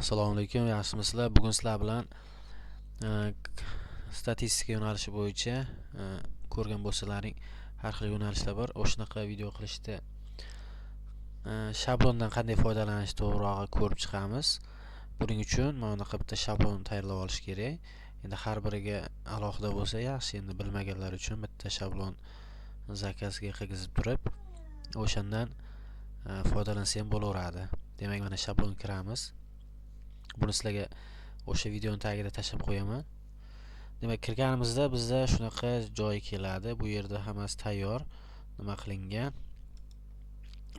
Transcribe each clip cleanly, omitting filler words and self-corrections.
Assalomu alaykum, yaxshimisizlar? Bugun sizlar bilan statistika yo'nalishi bo'yicha ko'rgan bo'lsalaring har xil yo'nalishlar bor. O'shanaqa video qilishda shablondan qanday foydalanish to'g'rirog'i ko'rib chiqamiz. Buning uchun mana bunaqa bitta shablon tayyorlab olish kerak. Endi har biriga alohida bo'lsa yaxshi, endi bilmaganlar uchun bitta shablon zakazga qilgizib turib, o'shandan foydalansa ham bo'laveradi. Demak, mana shablon kiramiz. Buni sizlarga o'sha videoning tagida tashlab qo'yaman. Demak, kirganimizda bizda shunaqa joy keladi. Bu yerda hammasi tayyor, nima qilingan.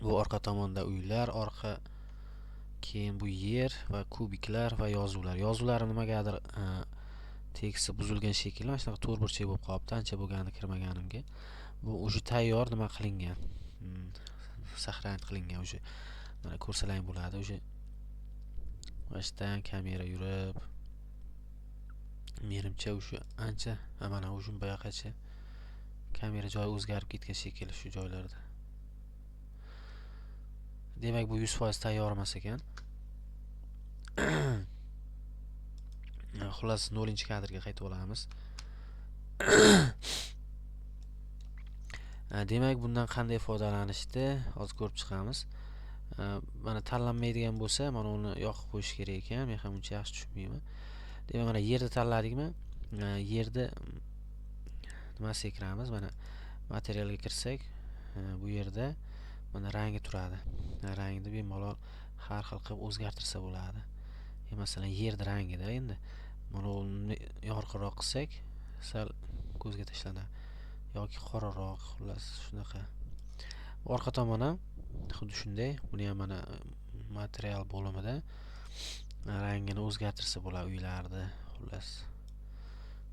Bu orqa tomonda uylar, orqa keyin bu yer va kubiklar va yozuvlar. Yozuvlar nimagadir teksti buzilgan shekilli, mana shunaqa to'rtburchak bo'lib qolibdi, ancha bo'lgani kirmaganimga. Bu уже tayyor nima qilingan. Saqlanib qilingan уже. Mana ko'rsalaring bo'ladi уже. Mana shu kamera yurib, menimcha o'sha ancha mana o'sha buyoqqacha kamera joyi o'zgarib ketgan shekilli shu joylarda. Demak, bu 100% tayyor emas ekan. Xullas, 0-kadrga qaytib olamiz. Demak, bundan qanday foydalanishni hozir ko'rib chiqamiz. Mana tanlanmaydigan bo'lsa, mana uni yoqib qo'yish kerak ekan. Men ham uncha yaxshi tushunmayman. Demak, mana yerni tanladikmi? Yerda nimasiga kiramiz? Mana materialga kirsak, bu yerda mana rangi turadi. Rangni bemalol har xil qilib o'zgartirsa bo'ladi. Masalan, yerda rangida endi mana uni yorqinroq qilsak, sal ko'zga tashlanadi yoki qoraroq, xullas shunaqa. Orqa tomon ham xuddi shunday. Buni ham mana material bo'limida rangini o'zgartirsa bo'ladi uylarni, xullas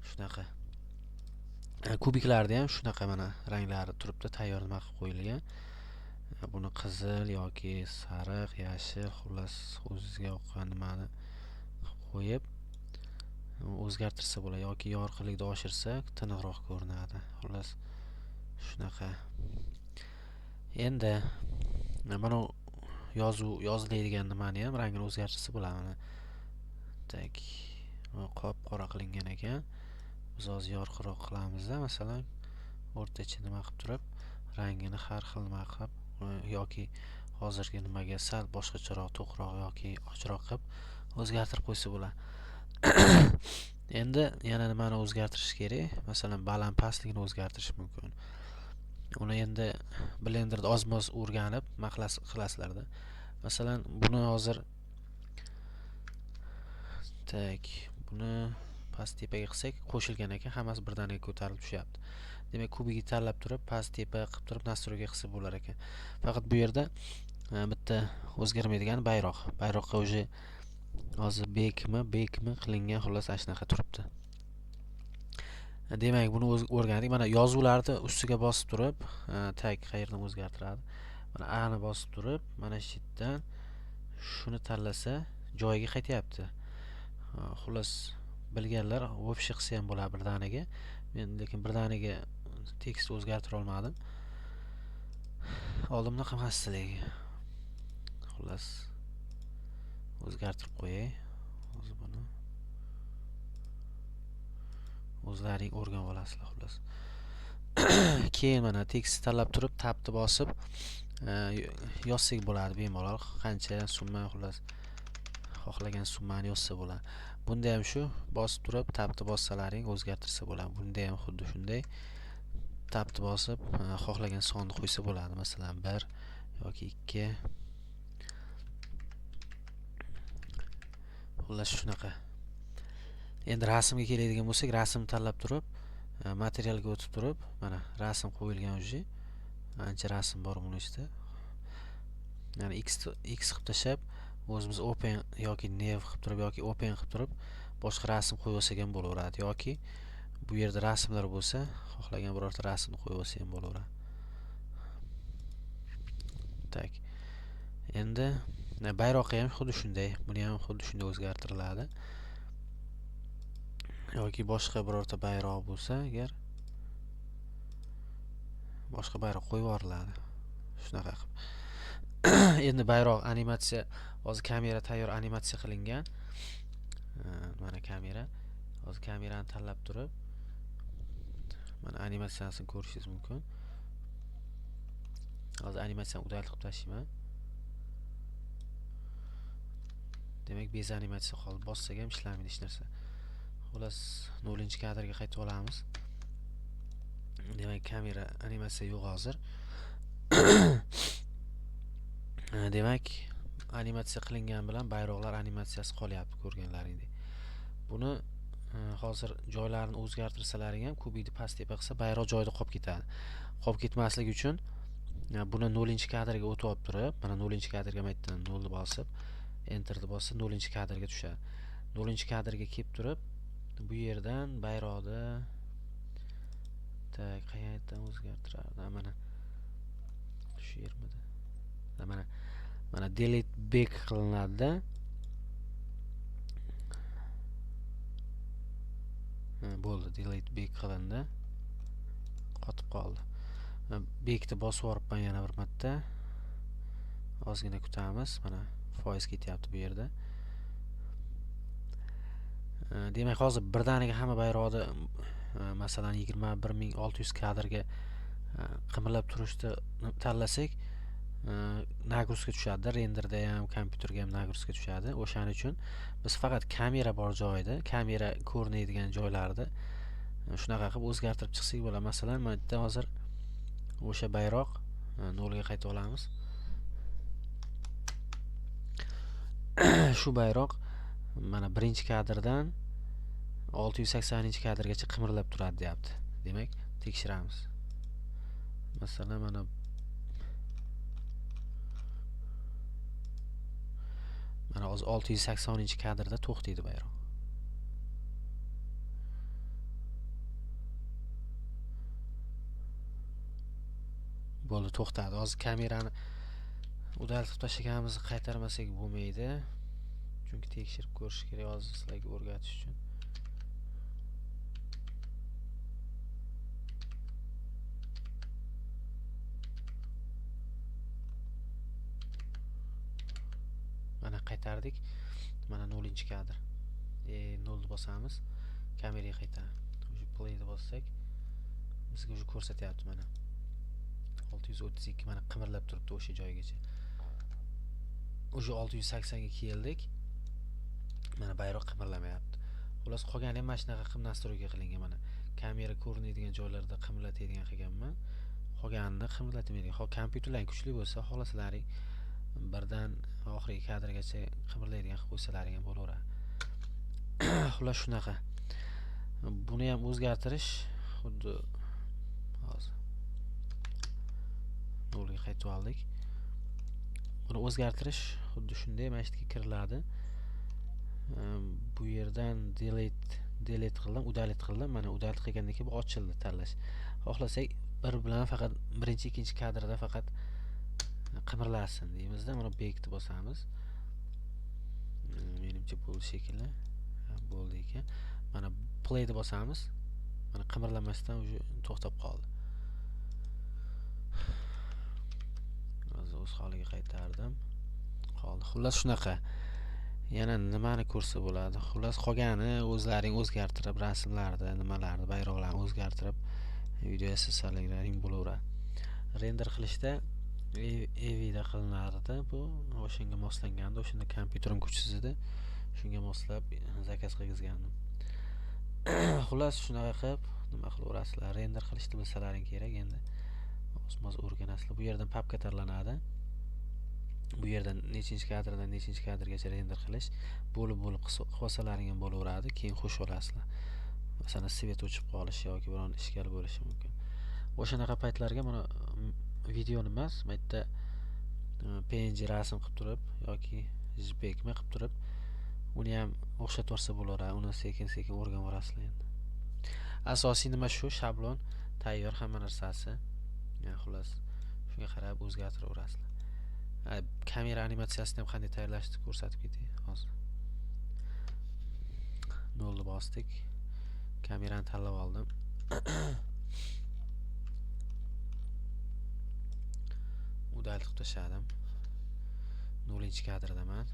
shunaqa. Kubiklarda ham shunaqa mana ranglari turibdi, tayyor nima qilib qo'yilgan. Buni qizil yoki sariq, yashil, xullas o'zingizga yoqqan nimani qilib qo'yib o'zgartirsa bo'ladi yoki yorqinlikni oshirsa tiniqroq ko'rinadi. Xullas shunaqa. Endi mana yozuv yoziladigan nimani ham rangini o'zgartirsa bo'ladi. Mana tak qop-qora qilingan ekan. Biz hozir yorqinroq qilamizda, masalan, o'rtacha nima qilib turib, rangini har xil nima qilib yoki hozirgi nimaga sal boshqacharoq, to'qroq yoki ochroq qilib o'zgartirib qo'ysa bo'ladi. Endi yana nimani o'zgartirish kerak? Masalan, baland pastligini o'zgartirish mumkin. Uni endi Blenderda ozmoz o'rganib maqlas qilasizlarda. Masalan, buni hozir tak buni past tepaga qilsak, qo'shilgan ekan, hammasi birdaniga ko'tarilib tushyapti. Demak, kubikni tanlab turib, past tepa qilib turib, nastroyka qilsa bo'lar ekan. Faqat bu yerda bitta o'zgarmaydigan bayroq. Bayroqqa уже hozir bekmi qilingan, xullas ana shunaqa turibdi. Demak, buni o'rgandik. Mana yozuvlarni ustiga bosib turib, tag qayerdan o'zgartiradi? Mana A ni bosib turib, mana shu yerdan shuni tanlasa joyiga qaytyapti. Xullas bilganlar вообще qilsa ham bo'ladi birdaniga. Men lekin birdaniga tekst o'zgartira olmadim. Oldimda qilmasdi lekin. Xullas o'zgartirib qo'yay. Hozir buni o'zlaring o'rganib olasizlar xullas. Keyin mana tekst tanlab turib, tabni bosib yozsak bo'ladi bemalol. Qancha summa, xullas xohlagan summani yozsa bo'ladi. Bunda ham shu bosib turib, tabni bossalaring o'zgartirsa bo'ladi. Bunda ham xuddi shunday tabni bosib, xohlagan sonni qo'ysa bo'ladi. Masalan, 1 yoki 2. Xullas shunaqa. Endi rasmga keladigan bo'lsak, rasmni tanlab turib, materialga o'tib turib, mana rasm qo'yilgan уже. Ancha rasm bor buni ichida. Ya'ni x qilib tashlab, o'zimiz open yoki new qilib turib yoki open qilib turib boshqa rasm qo'yib olsak ham bo'laveradi yoki bu yerda rasmlar bo'lsa, xohlagan birorta rasmni qo'yib olsa ham bo'laveradi. Tak. Endi bayroqni ham xuddi shunday, buni ham xuddi shunday o'zgartiriladi. Yoki boshqa birorta bayroq bo'lsa, agar boshqa bayroq qo'yib yuboriladi. Shunaqa qilib. Endi bayroq animatsiya, hozir kamera tayyor animatsiya qilingan. Mana kamera. Hozir kamerani tanlab turib, mana animatsiyasini ko'rishingiz mumkin. Hozir animatsiyani udalib qilib tashlayman. Demak, bez animatsiya qoldi. Bossak ham ishlamaydi hech narsa. Xullas, 0-kadrga qaytib olamiz. Demak, kamera animatsiya yo'q hozir. Demak, animatsiya qilingan bilan bayroqlar animatsiyasi qolyapti ko'rganlaringdek. Buni hozir joylarini o'zgartirsalaring ham kubikni past tepa qilsa bayroq joyida qolib ketadi. Qolib ketmasligi uchun buni 0-kadrga o'tib olib turib, mana 0-kadrga maytdan 0 ni bosib, Enterni bossa 0-kadrga tushadi. 0-kadrga kelib turib, bu yerdan bayroqni tak qayerdan o'zgartirardi? Mana shu yermidi? Mana mana delete back qilinadi-da. Bo'ldi, delete back qilindi. Qotib qoldi. Backni bosib yuboribman yana bir marta. Ozgina kutamiz. Mana foiz ketyapti bu yerda. Demak, hozir birdaniga hamma bayroqni masalan 21600 kadrga qimirlab turishni tanlasak, nagruzka tushadi, renderda ham, kompyuterga ham nagruzka tushadi. O'shaning uchun biz faqat kamera bor joyda, kamera ko'rinadigan joylarda shunaqa qilib o'zgartirib chiqsak bo'ladi. Masalan, mana bu yerda hozir o'sha bayroq 0 ga qaytib olamiz. Shu bayroq mana 1-kadrdan 680-kadrgacha qimirlab turadi deyapti. Demak, tekshiramiz. Masalan, mana hozir 680-kadrda to'xtaydi bayroq. Bo'ldi, to'xtadi. Hozir kamerani udalib tashlaganimizni qaytarmasak bo'lmaydi. Chunki tekshirib ko'rish kerak hozir sizlarga o'rgatish uchun. Mana qaytardik. Mana 0-kadr. 0 ni bosamiz. Kameraga qaytadi. O'sha playni bossak, bizga o'sha ko'rsatyapti mana. 632 mana qimirlab turibdi o'sha joygacha. O'sha 680 ga keldik. Mana bayroq qimirlamayapti. Xullas, qolgani ham mana shunaqa qilib nastroyka qilingan mana. Kamera ko'rinadigan joylarda qimirlatadigan qilganman. Qolganini qimirlatmaydigan. Xo'p, kompyuterlaring kuchli bo'lsa, xohlasalaring birdan oxirgi kadrgacha qimirlaydigan qilib qo'ysalaring ham bo'laveradi. Xullas, shunaqa. Buni ham o'zgartirish xuddi hozir 0 ga qaytib oldik. Buni o'zgartirish xuddi shunday, mana shu yerga kiriladi. Bu yerdan delete qildim, udalit qildim. Mana udalit qilgandan keyin bu ochildi tanlash. Xohlasak bir bilan faqat birinchi, ikkinchi kadrda faqat qimirlasin deymizda, mana backni bosamiz. Menimcha bo'ldi shekilli. Bo'ldi ekan. Mana playni bosamiz. Mana qimirlamasdan уже to'xtab qoldi. Hozir o'z holiga qaytardim. Qoldi. Xullas shunaqa. Yana nimani ko'rsa bo'ladi? Xullas qolgani o'zlaring o'zgartirib, rasmlarni, nimalarni, bayroqlarni o'zgartirib video yasasalaring bo'laveradi. Render qilishda EVda qilinardi bu. O'shanga moslangandi. O'shanda kompyuterim kuchsiz edi. Shunga moslab zakaz qilgizgandim. Xullas shunaqa qilib nima qilaverasizlar? Render qilishni bilsalaring kerak endi. Ozmoz o'rganasizlar. Bu yerdan papka tanlanadi. Bu yerdan nechinchi kadrdan nechinchi kadrgacha render qilish bo'lib-bo'lib qilsalaring ham bo'laveradi. Keyin xush olasizlar. Masalan, svet o'chib qolishi yoki biron ishkal bo'lishi mumkin. O'shanaqa paytlarga mana videoni emas, bu yerda PNG rasm qilib turib yoki JPEG mi qilib turib uni ham o'xshatib yuborsa bo'laveradi. Uni sekin-sekin o'rganib borasizlar endi. Asosiy nima shu shablon tayyor hamma narsasi. Yani xullas shunga qarab o'zgartiraverasizlar. Kamera animatsiyasini ham qanday tayyorlashni ko'rsatib ketay hozir. 0 ni bosdik. Kamerani tanlab oldim. Udalib tashladim. 0-kadrdaman.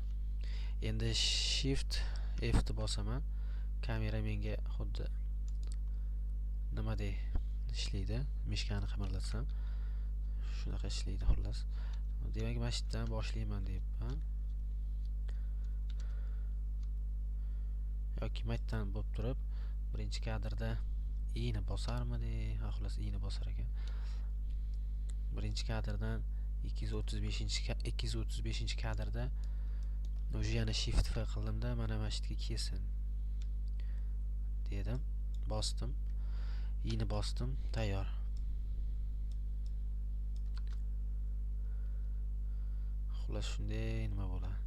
Endi Shift F ni bosaman. Kamera menga xuddi nimadek ishlaydi. Mishkani qimirlatsam shunaqa ishlaydi xullas. Demak, mana shu yerdan boshlayman deyapman. Yoki maytdan bo'lib turib, birinchi kadrda I ni bosarmidi? Ha, xullas I ni bosar ekan. Birinchi kadrdan 235-kadrda o'sha yana Shift F qildimda, mana shu yerga kelsin dedim, bosdim. I ni bosdim, tayyor. Xullas shunday nima bo'ladi.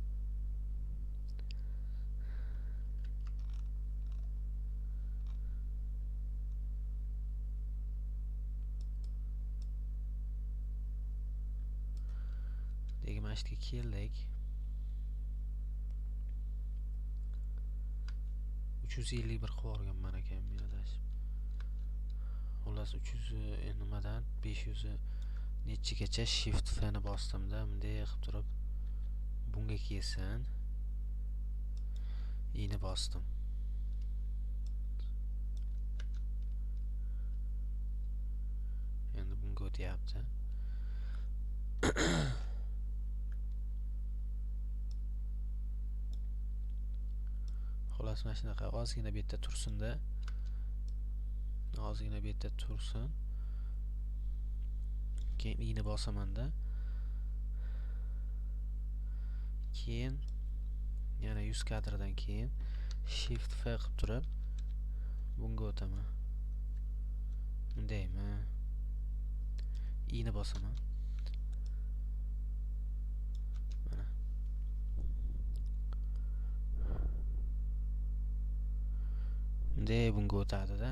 Demak, mana shu yerga keldik. 351 qilib yuborganman ekan men adashib. Xullas 300 nimadan 500 nechigacha Shift F ni bosdimda, bunday qilib turib bunga kelsin. I ni bosdim. Endi bunga o'tyapti. Xullas mana shunaqa ozgina bu yerda tursin-da. Ozgina bu yerda tursin. Keyin I ni bosaman-da. Keyin yana 100 kadrdan keyin Shift F qilib turib bunga o'taman. Bundaymi? I ni bosaman. Mana. Bunday bunga o'tadi-da.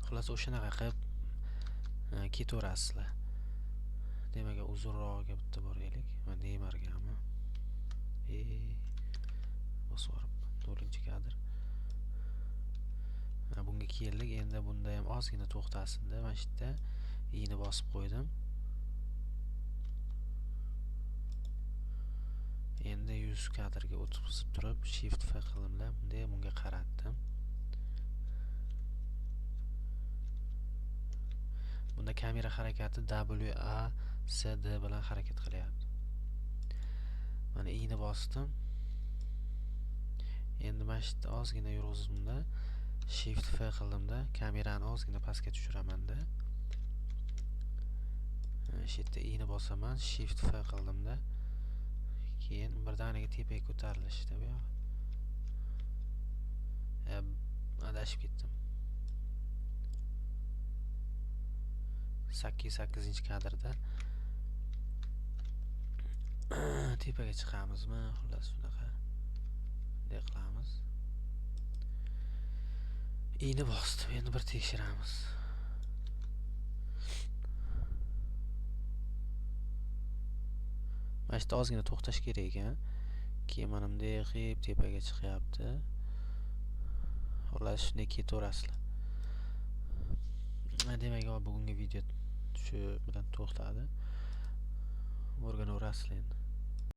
Xullas o'shanaqa qilib ketaverasizlar. Demak, uzunrog'iga bitta boraylik. Mana Neymargami? Bosib yuboribman. 4-kadr. Mana bunga keldik. Endi bunda ham ozgina to'xtasin-da. Mana shu yerda I ni bosib qo'ydim. Endi 100 kadrga o'tkazib turib Shift F qildimda, bunday bunga qaratdim. Bunda kamera harakati W A S D bilan harakat qilyapti. Mana I ni bosdim. Endi mana shu yerda ozgina yurg'izdimda, Shift F qildimda, kamerani ozgina pastga tushiramanda. Shu yerda I ni bosaman, Shift F qildimda. Keyin birdaniga tepaga ko'tarilishdi bu yoq. Adashib ketdim. 8-kadrda tepaga chiqamizmi? Xullas shunaqa bunday qilamiz. I ni bosdim, endi bir tekshiramiz. Mana shu yerda ozgina to'xtash kerak ekan. Keyin mana bunday qilib tepaga chiqyapti. Xullas shunday ketaverasizlar. Demak, bugungi video shu bilan to'xtadi. O'rganaverasizlar endi.